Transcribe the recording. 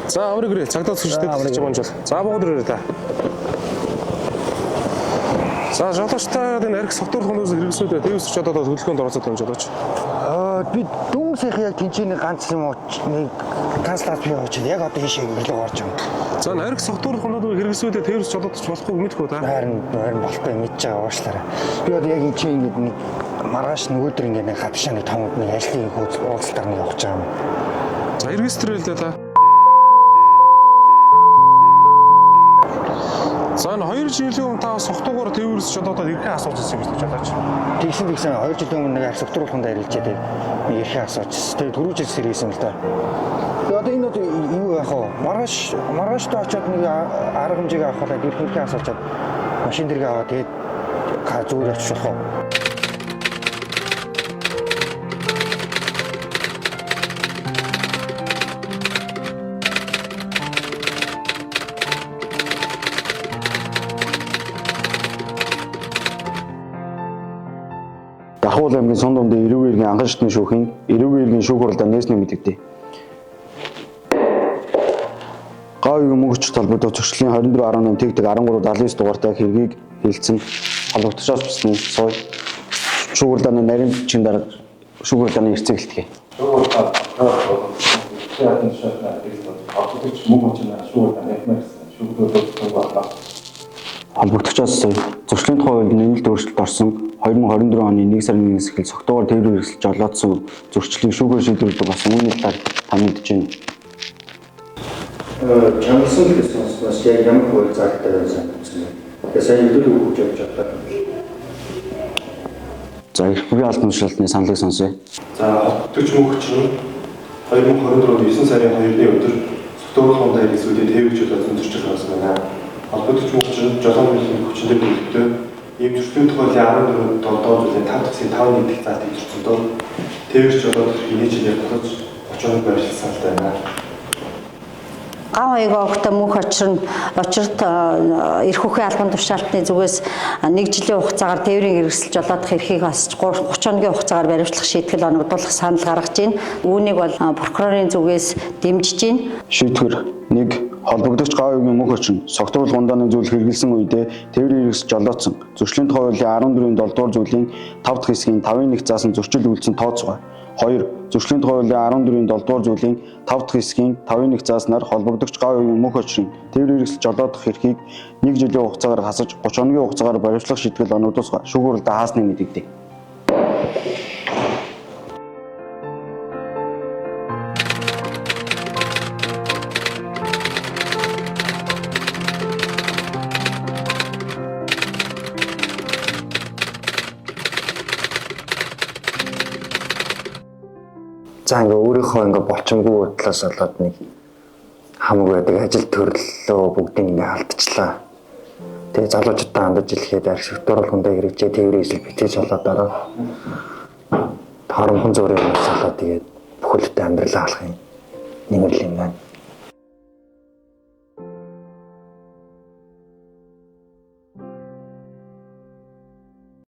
За авраг ирээ. Цагдаа сүржтэй төлөж байгаа юм жол. За богд ирээ та. За жолоочтой энэ арх сотуур хүмүүс хэрэгсүүд тээвсч одоо хөдөлгөөнд оролцоод юм жолооч. Би дүүн сайхан яг тэнцээний ганц юм нэг ганц лав би очоод яг одоо ийшээ мэрлэг орж юм. За энэ арх сотуур хүмүүс хэрэгсүүдээ тээвсч жолоодож болохгүй мэдхгүй та. Харин харин болохгүй мэдж байгаа уушлаарай. Би одоо яг энэ чинь ингээд нэг маргааш нөгөөдөр ингээд нэг гадагшаа нэг том нэг ажлын уулзалтаар нэг явах гэж байгаа юм. За регистрэл дээ та. За энэ 2 жилийн өмнө та согтуугаар тээвэрлэж жолоодоод эрхээ асууж ирсэн юм шиг жолооч. Тэгсэн тэгсэн 2 жилийн өмнө нэг архитектур болгонд арилжаад нэг эрхээ асууж. Тэгээд түрүү жил сэргээсэн л да. Тэгээ одоо энэ одоо юу яах вэ? Маргааш маргааштай очиод нэг арга хэмжээг авах болоод эрх эрхээ асуучаад машин дэргээ аваад тэгээд зүгээр очиж болох уу? Дархуул аймгийн сун дундын эрүүгийн иргэн анхан шатны шүүхийн эрүүгийн иргэн шүүх хурлаа нээсний мэдэгдэв. Гав үеийн мөнгөч холбогдох зөрчлийн 24.8 тэг тэг 1379 дугаартай хэргийг хэлсэн холбогдогчоос бисний суй шүүх хурлааны нарийн бичгийн дарга шүүх хурлааны эрсэг хэлтгэе. Холбогдогчоос суй зөрчлийн тухай хуульд нэмэлт өөрчлөлт орсон 2024 оны 1 сарын 1-ээс эхэлж согтуугаар тээврийн хэрэгсэл жолоодсон зөрчлийг шүүхээр шийдвэрлэдэг болсон үүний талаар та мэдэж байна. Чамсан гэж сонсноос яг ямар хууль заалттай байсан гэсэн юм. Тэгээ сая илүү өгч явж чадлаа. За эрх бүрийн албан тушаалтны саналыг сонсъё. За хотгч мөнхч нь 2024 оны 9 сарын 2-ны өдөр Сутуурх хондоо хэрэгсүүдийн тээвэрчүүд олон зөрчил гаргасан байна. Холбогдогч мөнхч нь жолоон мөлийн хүчин дээр төлөвтэй ийм зөрчлийн тухай 14 7 дугаар зүйлийн 5 дахь 5 нэгдэх заалтыг зөрчсөн доо тээвэрч жолоод ирэхийг нийт жилээр татаж 30 хоног байрласан саналтай байна. Гав хаягаа огтой мөнх очирн очирт эрх хүхэн албан тушаалтны зүгээс нэг жилийн хугацаагаар тээврийн хэрэгсэл жолоодох эрхийг бас 30 хоногийн хугацаагаар баримтлах шийтгэл оногдуулах санал гаргаж байна. Үүнийг бол прокурорын зүгээс дэмжиж байна. Шийдвэр 1. Холбогдогч гав үеийн мөнх очин согтуул гундааны зүйл хэрэгэлсэн үедээ тээврийн хэрэгсэл жолоодсон зөрчлийн тухай хуулийн 14-ийн 7 дугаар зүйлийн 5 дахь хэсгийн 5-ын 1 заасан зөрчил үйлдсэн тооцоогоо. 2. Зөрчлийн тухай хуулийн 14-ийн 7 дугаар зүйлийн 5 дахь хэсгийн 5-ын 1 зааснаар холбогдогч гав үеийн мөнх очин тээврийн хэрэгсэл жолоодох эрхийг 1 жилийн хугацаагаар хасаж 30 хоногийн хугацаагаар баримтлах шийтгэл оногдуулах шүүх хурлдаа хаасныг мэдэгдэв. За ингээ өөрийнхөө ингээ болчонгүй бодлоос болоод нэг хамаг байдаг ажил төрлөө бүгдийг ингээ алдчихлаа. Тэгээ залуучуудаа хандаж илгээд архитектур болгондоо хэрэгжээ тээврийн эсэл битгий болоод дараа торомхон зургийг салаад тэгээд бүхэлдээ амьдралаа алах юм. Нэмэрл юм байна.